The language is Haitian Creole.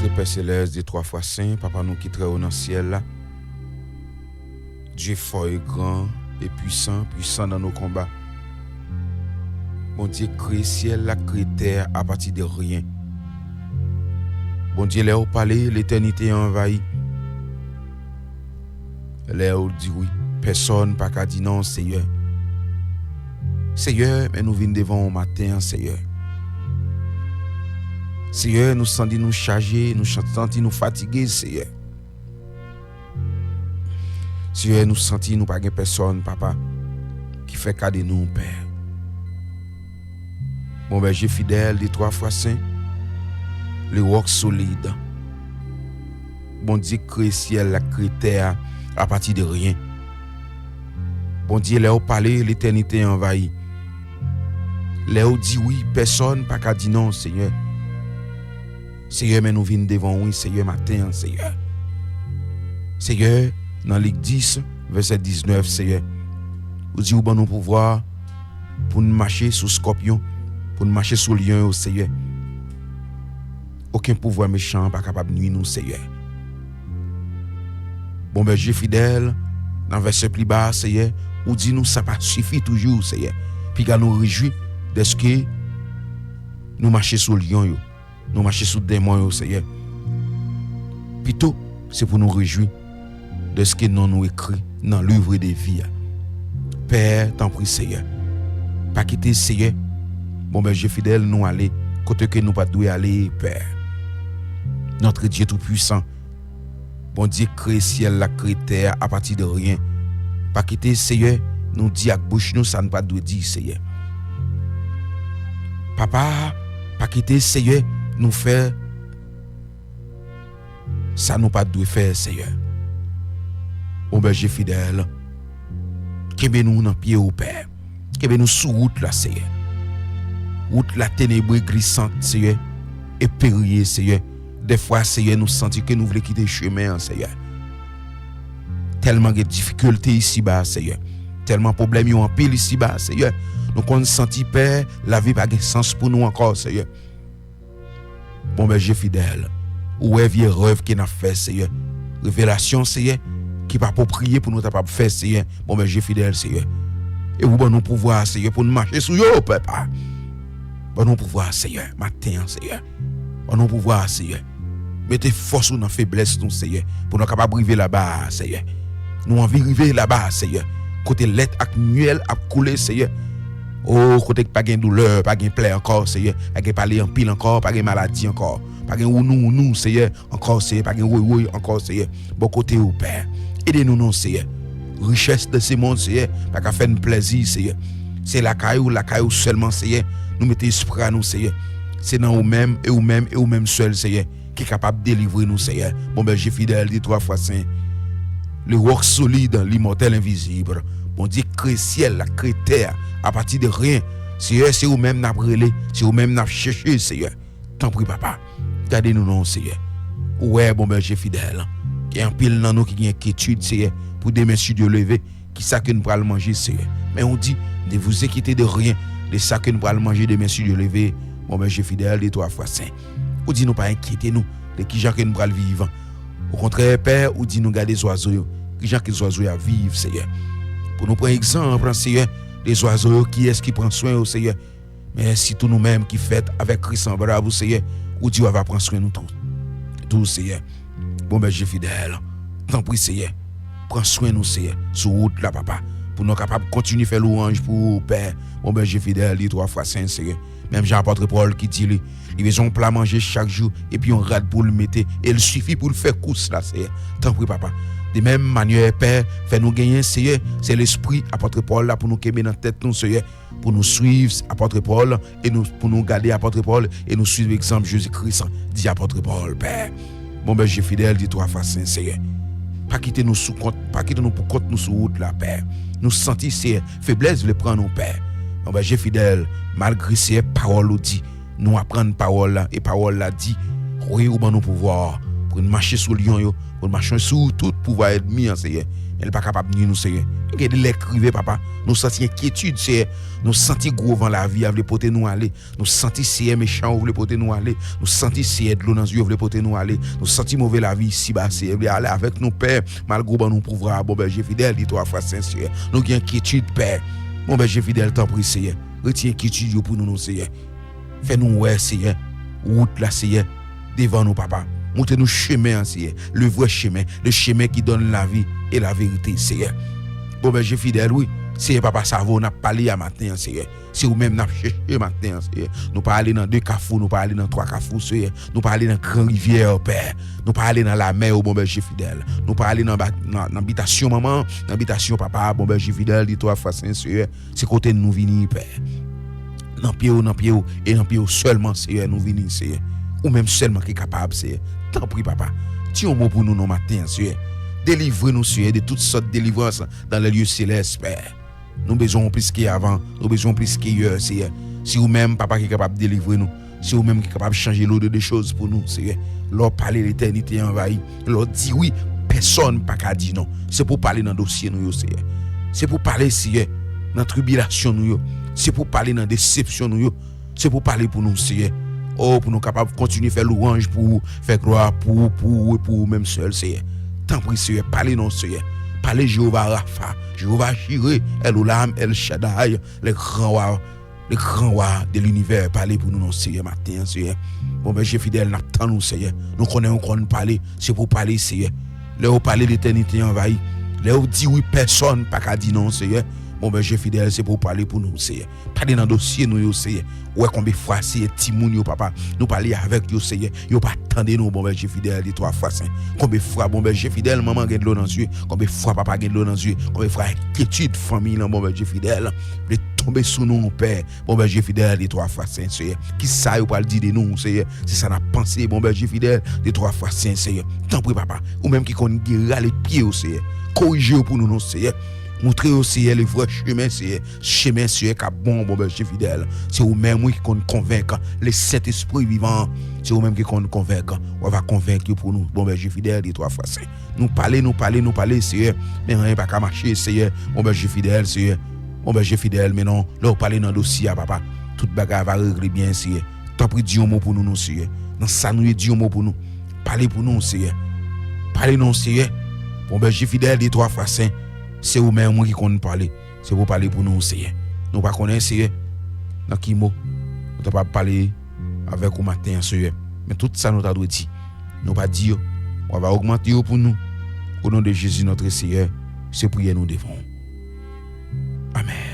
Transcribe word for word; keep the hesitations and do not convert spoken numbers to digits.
Pè Selès, de twa fwa sen, Papa nou ki trè wo nan syèl la, Dye fò e gran e pwisan, pwisan nan nou konba. Bondye kreye syèl la, kreye tè a apati de ryen. Bondye, lè ou pale, letènite anvayi. Lè ou di wi, pèsòn pa ka di non, Seyè. Seyè, men nou vin devan ou maten an, Seyè. Seyè, nou santi nou chaje, nou chan- santi nou fatige, Seyè. Seyè, nou santi nou pa gen pèsòn, Papa, ki fè ka de nou, Pè. Bon bèje fidèl, de twa fwa sen, le wòk solid. Bondye kreye syèl la, kreye tè a apati de ryen. Bondye, lè ou pale, letènite anvayi. Lè ou di wi, pèsòn pa ka di non, Seyè. Seyè, men nou vin devan ou, wi, Seyè, maten an, Seyè. Seyè, nan Lik dis, vèsè diznèf, Seyè, ou di ou ban nou pouvwa pou n mache sou skòpyon, pou n mache sou lyon yo, Seyè. Okenn pouvwa mechan an pa kapab nwi nou, Seyè. Bon bèje fidèl, nan vèsè pli ba a, Seyè, ou di nou sa pa sifi toujou, Seyè. Piga nou rejwi dèske nou mache sou lyon yo, nou mache sou denmon yo, Seyè. Pito, se pou nou rejwi dèske non nou ekri nan liv de vi a. Pè, tanpri, Seyè, pa kite, Seyè, bon bèje fidèl, nou ale kote ke nou pa t dwe ale, Pè. Notre Dieu Tout-Puissant, Bondye kreye syèl la, kreye tè a apati de ryen. Pa kite, Seyè, nou di ak bouch nou sa n pa t dwe di, Seyè. Papa, pa kite, Seyè, nou fè sa nou pa t dwe fè, Seyè. Bon bèje fidèl, kenbe nou nan pye ou, Pè. Kenbe nou sou wout la, Seyè. Wout la tenebre, glisant, Seyè, e perye, Seyè. Dèfwa, Seyè, nou santi ke nou vle kite chemen an, Seyè. Tèlman gen difikilte isiba, Seyè. Tèlman pwoblèm yo anpil isiba, Seyè. Nou konn santi, Pè, lavi pa gen sans pou nou ankò, Seyè. Bon bèje fidèl, ou wè vye rèv ke n ap fè, Seyè. Revelasyon, Seyè, ki pa apwopriye pou nou ta kapab fè, Seyè. Bon bèje fidèl, Seyè. E ou ban nou pouvwa, Seyè, pou n mache sou yo, Papa. Ban nou pouvwa, Seyè, maten an, Seyè. Ban nou pouvwa, Seyè. Mete fòs ou nan feblès nou, Seyè, pou nou kapab rive laba a, Seyè. Nou anvi rive laba a, Seyè, kote lèt ak myèl ap koule, Seyè. O, kote k pa gen doulè, pa gen plè ankò, Seyè. Pa gen pale anpil ankò, pa gen maladi ankò. Pa gen wounou wounou, Seyè, ankò, Seyè. Pa gen woy woy ankò, Seyè. Bò kote ou, Pè. Ede nou non, Seyè. Richès de se mond, Seyè, pa ka fè n plèzi, Seyè. Se lakay ou, lakay ou sèlman, Seyè. Nou mete espwa nou, Seyè. Se nan ou menm, e ou menm, e ou menm sèl, Seyè, ki kapab delivre nou, Seyè. Bon bèje fidèl, de twa fwa sen. Le wòk solid, limòtèl, envizib. Bondye kreye syèl la, kreye tè a, apati de ryen. Seyè, se ou menm n ap rele, se ou menm n ap chèche, Seyè. Tanpri, Papa, gade nou non, Seyè. Ou wè, bon bèje fidèl, gen anpil nan nou ki gen enkyetid, Seyè, pou demen, si Dye leve, kisa ke n pral manje, Seyè. Men ou di, ne vous inquiétez de rien, de sa ke n pral manje demen, si Dye leve, bon bèje fidèl, de twa fwa sen. Ou di nou pa enkyete nou de kijan ke n pral viv. Okontrè, Pè, ou di nou gade zwazo yo, kijan ke zwazo yo ap viv, Seyè. Pou nou pran egzanp, Seyè, de zwazo yo, kiyès ki pran swen yo, Seyè. Men sitou nou menm ki fèt avèk resanblab ou, Seyè, ou di w ava pran swen nou tou. Tou, Seyè. Bon bèje fidèl, tanpri, Seyè, pran swen nou, Seyè, sou wout la, Papa, pou nou kapab kontinye fè lwanj pou ou, Pè. Bon bèje fidèl, di twa fwa sen, Seyè. Menm jan apòt Pòl ki di li, li bezwen yon pla manje chak jou, epi yon rad pou l mete, e l sifi pou l fè kous la, Seyè. Tanpri, Papa. De menm manyè, Pè, fè nou genyen, Seyè, se lespri apòt Pòl la pou nou kenbe nan tèt nou, Seyè, pou nou swiv apòt Pòl, e nou, pou nou gade apòt Pòl, e nou swiv egzanp Jezi Kris, di apòt Pòl, Pè. Bon bèje fidèl, di twa fwa sen, Seyè. Pa kite nou sou kont, pa kite nou pou kont nou sou wout la, Pè. Nou santi, Seyè, feblès vle pran nou, Pè. Bon bèje fidèl, malgre, Seyè, pawòl ou di, nou aprann pawòl la, e pawòl la di, wi, ou ban nou pouvwa, pou n mache sou lyon yo, pou n mache sou tout pouvwa ènmi an, Seyè. Men l pa kapab nui nou, Seyè. Gen de lè k rive, papa, nou santi enkyetid, Seyè. Nou santi gwo van lavi a vle pote nou ale. Nou santi, Seyè, mechan yo vle pote nou ale. Nou santi, Seyè, dlo nan zye yo vle pote nou ale. Nou santi move lavi isiba, Seyè, vle ale avèk nou, Pè. Malgre w ban nou pouvwa a, bon Bèje fidèl, di twa fwa sen, Seyè. Nou gen enkyetid, Pè. Bon Bèje fidèl, tanpri, Seyè. Retire enkyetid yo pou nou, non, Seyè. Fè nou wè, Seyè, wout la, Seyè, devan nou, papa. Montre nou chemen an, Seyè, le vrai chemin, le chemin qui donne la vie et la vérité, Seyè. Bon Bèje fidèl, wi, Seyè, papa, sa avè w n ap pale a maten an, Seyè. Se ou menm n ap chèche maten an, Seyè. Nou pa ale nan de kafou, nou pa ale nan twa kafou, Seyè. Nou pa ale nan gran rivyè, Pè. Nou pa ale nan lamè, o bon Bèje fidèl. Nou pa ale nan, ba- nan, nan bitasyon manman, nan bitasyon papa, bon Bèje fidèl, di twa fwa sen, Seyè. Se kote n nou vini, Pè. Nan pye w, nan pye w, e nan pye w sèlman, Seyè, nou vini, Seyè. Ou menm sèlman ki kapab, Seyè. Tanpri, papa, di yon mo pou nou nan maten an, Seyè. Delivre nou, Seyè, de tout sòt delivrans dans les lieux célestes, Pè. Nou bezwen w plis ke avan, nou bezwen w plis ke yè, Seyè. Se ou menm, papa, ki kapab delivre nou. Se ou menm ki kapab chanje l'ordre des choses pou nou, Seyè. Lè w pale, letènite anvayi. Lè w di wi, pèsòn pa ka di non. Se pou w pale nan dosye nou yo, Seyè. Se pou w pale, Seyè, nan tribilasyon nou yo. Se pou w pale nan desepsyon nou yo. Se pou w pale pou nou, Seyè. O, pou nou kapab kontinye fè lwanj pou ou, fè glwa pou ou, pou ou e pou ou menm sèl, Seyè. Tanpri, Seyè, pale non, Seyè. Pale Jewova Rafa, Jewova Jire, El Olam, El Shaddai, le gran wa, le gran wa de linivè, pale pou nou non, Seyè, maten an, Seyè. Bon, Bèje fidèl, n ap tann ou, Seyè. Nou konnen ou konn pale, se pou w pale, Seyè. Lè w pale, letènite anvayi. Lè w di wi, pèsòn pa ka di non, Seyè. Bon, Bèje fidèl, se pou w pale pou nou, Seyè. Pale nan dosye nou yo, Seyè. Ou wè konbyen fwa, Seyè, timoun yo, papa, nou pale avèk yo, Seyè. Yo pa tande nou, bon Bèje fidèl, di twa fwa sen. Konbyen fwa, bon Bèje fidèl, manman gen dlo nan zye. Konbyen fwa papa gen dlo nan zye. Konbyen fwa enkyetid fanmi lan, bon Bèje fidèl, vle tonbe sou nou, Pè. Bon Bèje fidèl, di twa fwa sen, Seyè. Kisa yo pral di de nou, Seyè? Se sa n ap panse, bon Bèje fidèl, di twa fwa sen, Seyè. Tanpri, papa, ou menm ki konn gere ale pye yo, Seyè. Korije yo pou nou, non, Seyè. Montre yo, Seyè, le vrè chemen, Seyè. Chemen, Seyè, k ap bon, bon Bèje fidèl. Se ou menm, wi, ki konn konvenk le Sentespri vivan an. Se ou menm ki konn konvenk. Ou va konvenk yo pou nou, bon Bèje fidèl, di twa fwa sen. Nou pale, nou pale, nou pale, Seyè. Men anyen pa ka mache, Seyè. Bon Bèje fidèl, Seyè. Bon Bèje fidèl, men non. Lè w pale nan dosye a, papa, tout bagay va regle byen, Seyè. Tanpri, di yon mo pou nou, non, Seyè. Nan sa nou ye, di yon mo pou nou. Pale pou nou, Seyè. Pale non, Seyè. Bon Bèje fidèl, di twa fwa sen. Se ou menm, wi, ki konn pale. Se pou w pale pou nou, Seyè. Nou pa konnen, Seyè, nan ki mo nou ta pral pale avèk ou maten an, Seyè. Men tout sa nou ta dwe di, nou pa di yo. Ou va ogmante yo pou nou. O non de Jezi, notre Seyè, se priyè nou devan w. Amèn.